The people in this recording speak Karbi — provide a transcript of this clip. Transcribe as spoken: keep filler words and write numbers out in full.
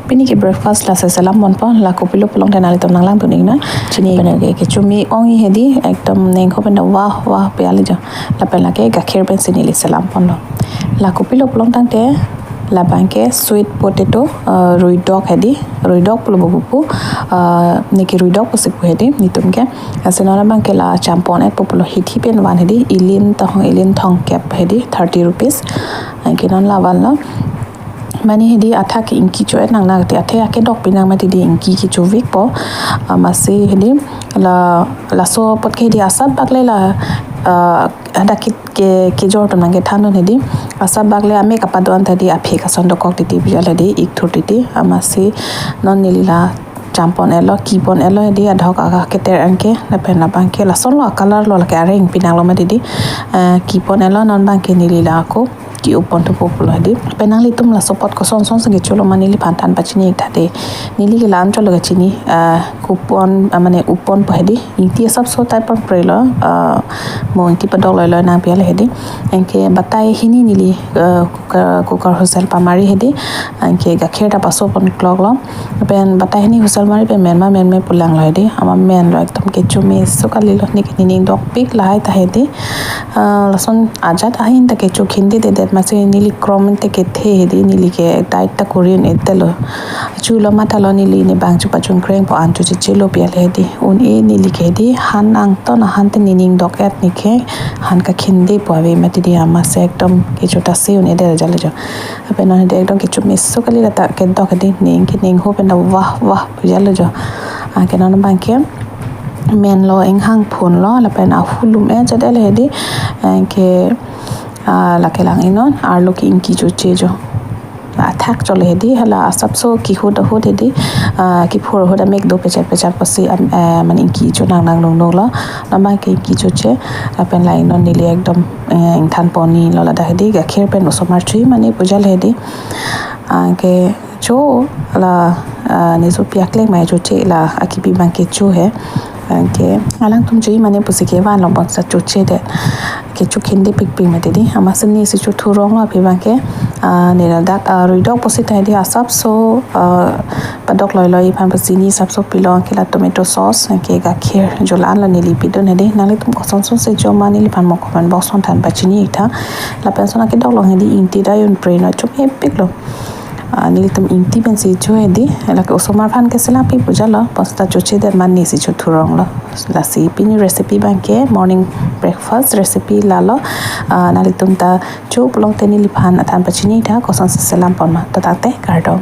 Pini ke breakfast la selam ponpo, la kopilo pulote nanglitum nanglang tuning na. Chini pen ke, kecho me-ong-i hedi, ekdom neng ho pen ta wah wah pu jalo jo. Lapen lake gakhir pensi neli selam ponlo. La kopilo pulo tangte, labang ke sweet potato, uh, ruidok hedi, ruidok pulo bo pu, uh, neke ruidok pusi pu hedi, netum ke. Lasi non abang ke la champon-et po pulo, hithi pen van hedi, ilin tong, ilin thomkep hedi, thirty rupees. Anke non la vanlo. Mane hedi athak ke ingki cho-et nang nang te, athe akedok pinang mati di, ingki kecho-ik po. Amatsi hedi la, laso apot ke hedi asap bak le la, ah, hadak ke, ke, kejor atum nangkethan un hedi. Asap bak le amek apado-an ta di aphi kason dokok titi pu jalo hedi, ik thur titi. Amatsi non neli la champon-etlo, kipon-etlo hedi, adhok aka keter anke, lapen labang ke lasonlo a-color lo, lake areng pinanglo mati di. Eh, kipon-etlo, non abang ke neli la ako ke-up pon thupo pulo hedi. Pen nanglitum laso apot koson son si kecholo ma neliphan than pachini-ik tha de. Neli ke la-an cholo kachini, ah, up pon, ah, mane up ponpo hedi. Ingti asapso type pon prelo, ah, mo ingti padok loiloi nang pu jalo hedi. Anke batai hini neli, ah, cooker, cooker whistle pamari hedi. Anke gakhir ta paso pon kloklo. Pen batai hini whistle mari pen men ma menme pu langlo hedi. Amat menlo, ekdom kecho me-so kalilo, neke nening dokpik lahai ta hedi. Ah, lason ajat ahin ta kecho khinde dedet, amatsi neli krom te kethe hedi, neli ke diet ta kori un-edetlo. Chulo matha lo, neli ne bang chepachun krengpo, an cho chechelo pu jalo hedi. Un-e neli ke hedi, han angton ahan te nening dok-et, neke han kakhinde pu ave mati di, amatsi ekdom kecho ta se un-edet jalo jo. Lapen non hedi ekdom kecho me-so kali, la ta kedok hedi, neng ke neng ho pen ta wah wah pu jalo jo. Anke non abang ke menlo, inghang phunlo, lapen ahulum-et jat-et le hedi. Anke, ah, lake lang-ik non, arlo ke ingki choche jo. Athak cholo hedi, hala asapso kehut ahut hedi, ah, kephur ahut amek do pechat pechat pusi, am, eh, mane ingki cho nang nang nung nung lo. Non abang ke ingki choche, lapen la-ik non neli ekdom, eh, ingthan pon-ilo ladak hedi, gakhir pen osomar cho-i mane pu jalo hedi. Anke cho la, ah, neso piak leng mai choche, la akipi abang ke cho he. Anke alangtum cho-i mane pusi kevanlo, bonta choche det. Kecho khinde pikpik mati di. Amatsi nesi cho thuronglo aphi abang ke. Ah, ne ladak, ah, ruidok pusi ta hedi asapso, ah, padok loiloi aphan pusi ne asapso pilo, anke la tomato sauce, anke gakhir jo la-an lo neli pidun hedi. Nanglitum koson son si cho ma neliphan mo comment box pen than pachini-ik tha. Lapen lason akedok along hedi ingti dai un preno, cho me-piklo. Ah, nelitum ingti pensi cho hedi, lake osomar aphan ke selam pi pu jalo, bonta choche det ma nesi cho thuronglo. Lasi pini recipe abang ke morning breakfast recipe lalo. Ah, nanglitum ta cho pulote neliphan than pachini-ik tha, koson si selam pon ma. To tangte, kardom.